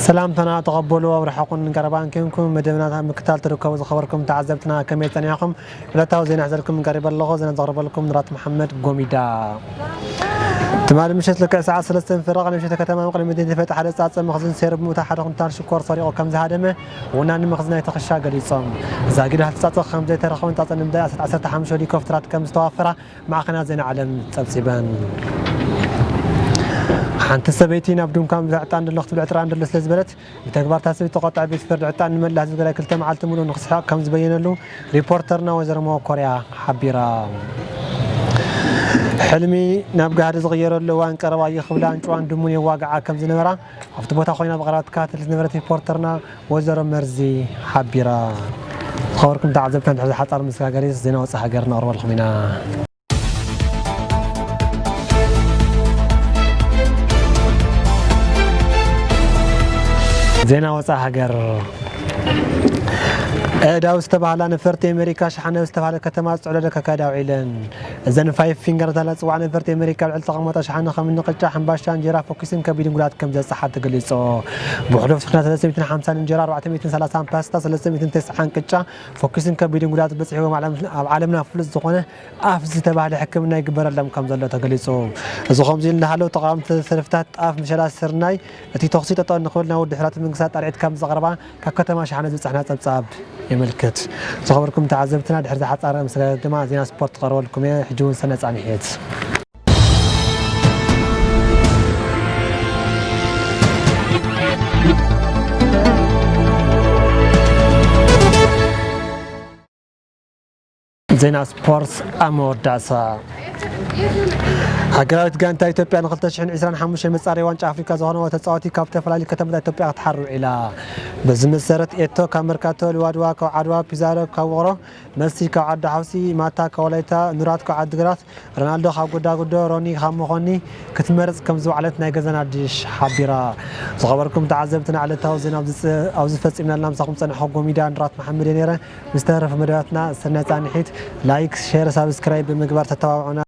ሰላምታና ተቐበሉ። ኣብ ርሑቕን ቀረባን ኬንኩም መደብና ምክታል ትርከቡ ዝኸበርኩም ተዓዘብትና ከመይ ጸኒሕኩም? ዕለታዊ ዜና ሒዘልኩም ቀሪበ ኣለኹ። ዜና ዘቕርበልኩም ንራት መሓመድ ጎሚዳ። ትማሊ ምሸት ልክዕ ሰዓት ሰለስተ ፍረቕ ንምሸት ከተማ መቐለ መዲና ተፈጠ ሓደ ጻጸ መኽዝን ሴር ብምእታው ሓደ ኩንታል ሽኮር ሰሪቑ ከም ዝሃደመ ወናኒ መኽዝን ናይቲ ክሻ ገሊጾም። ዛጊድ ሃፍቲ ጻጸ ከም ዘይተረኸበን ጻጸ ንምዳይ ዓሰርተ ሓሙሽተ ሄሊኮፕተራት ከም ዝተዋፈራ ማዕኸናት ዜና ዓለም ጸብጺበን። ሓንቲ ሰበይቲ ናብ ድንኳን ብዛዕ ዕጣን ደሎ ክትብል ዕጥራን ደሎ ስለ ዝበለት ብተግባር እታ ሰበይቲ ተቆጣዒ ቤት ፍርዲ ዕጣን ንመላእ ህዝቢ ትግራይ ክልተ መዓልቲ ሙሉእ ንክስሕቕ ከም ዝበየነሉ ሪፖርተርና ወይዘሮ መወኮርያ ሓቢራ። ሕልሚ ናብ ጋህዲ ዝቕየረሉ እዋን ቀረባ እዩ ክብላ ኣንጭዋን ድሙን የዋግዓ ከም ዝነበራ ኣብቲ ቦታ ኮይና ብቐረባ ትከታተል ዝነበረት ሪፖርተርና ወይዘሮ መርዚ ሓቢራ። ዝኸበርኩም ተዓዘብትና፣ ድሕሪ ሓጻር መሰጋገሪ ዜና ወጻኢ ሃገር ነቕርበልኩም ኢና። ዜና ወጻኢ ሃገር። ኣእዳው ዝተባህላ ነፈርቲ ኣሜሪካ ሸሓነ ዝተባህለ ከተማ ዝጽዕዶ ከካይዳ ውዒለን። እዘን ፋይቭ ፊንገር ተባህላ ዝጽዋዓ ነፈርቲ ኣሜሪካ ኣብ ልዕሊ ተቐመጠ ሸሓነ ከም እኒ ቅጫ፣ ሕምባሻ፣ እንጀራ፣ ፎኪስን ከቢድን ጉድኣት ከም ዘብጽሓ ተገሊጹ። ብሕሉፍ ሸሓነ ሰለስተ ሚእትን ሓምሳን እንጀራ፣ ኣርባዕተ ሚእትን ሰላሳን ፓስታ፣ ሰለስተ ሚእትን ተስዓን ቅጫ፣ ፎኪስን ከቢድን ጉድኣት በጺሕዎም ኣብ ዓለም-፣ ኣብ ዓለምና ፍሉጥ ዝኾነ ኣፍ ዝተባህለ ሕክምና ይግበረሎም ከም ዘሎ ተገሊጹ። እዚ ከምዚ ኢሉ እናሃለወ ተቓወምቲ ሰልፍታት ጣፍ፣ ምሸላ፣ ስርናይ እቲ ተኹሲ ጠጠው ንኽብል ናብ ውድብ ሕቡራት መንግስታት ጣልዒት ከም ዘቕረባ ካብ ከተማ ሸሓነ ዝበጻሕና ጸብጻብ የመልክት። ዝኸበርኩም ተዓዘብትና፣ ድሕሪ ዝሓጻረ መሰጋገሪ ድማ ዜና ስፖርት ክቐርበልኩም እየ። ሕጂ እውን ሰናይ ጻንሒት። ዜና ስፖርት ኣብ መወዳእታ። ሃገራዊት ጋንታ ኢትዮጵያ ን ክልተ ሽሕን ዕስራን ሓሙሽተን መጻረዪ ዋንጫ ኣፍሪካ ዝኾነዎ ተጻዋቲ ካብ ዝተፈላለዩ ከተማታት ኢትዮጵያ ክትሓር ውዒላ። በዚ መሰረት ኤቶ ካብ መርካቶ፣ ሉዋድዋ ካብ ዓድዋ፣ ፒዛሮ ካብ ውቕሮ፣ መሲ ካብ ዓዲ ሓውሲ፣ ማታ ካብ ወላይታ፣ ኑራት ካብ ዓዲግራት፣ ሮናልዶ ካብ ጉዳጉዶ፣ ሮኒ ካብ መኾኒ ክትመርጽ ከም ዝወዓለት ናይ ገዛና ዲሽ ሓቢራ። ዝኸበርኩም ተዓዘብትና፣ ዕለታዊ ዜና ኣብዚ ጽ-፣ ኣብዚ ፈጺምና ኣለና። ምሳኹም ጸኒሐ ጎሚዳ ንራት መሓመድ እየ ነይረ። ምስ ተረፈ መደባትና ሰናይ ጻንሒት። ላይክ፣ ሼር፣ ሳብስክራይብ ብምግባር ተተባብዑና።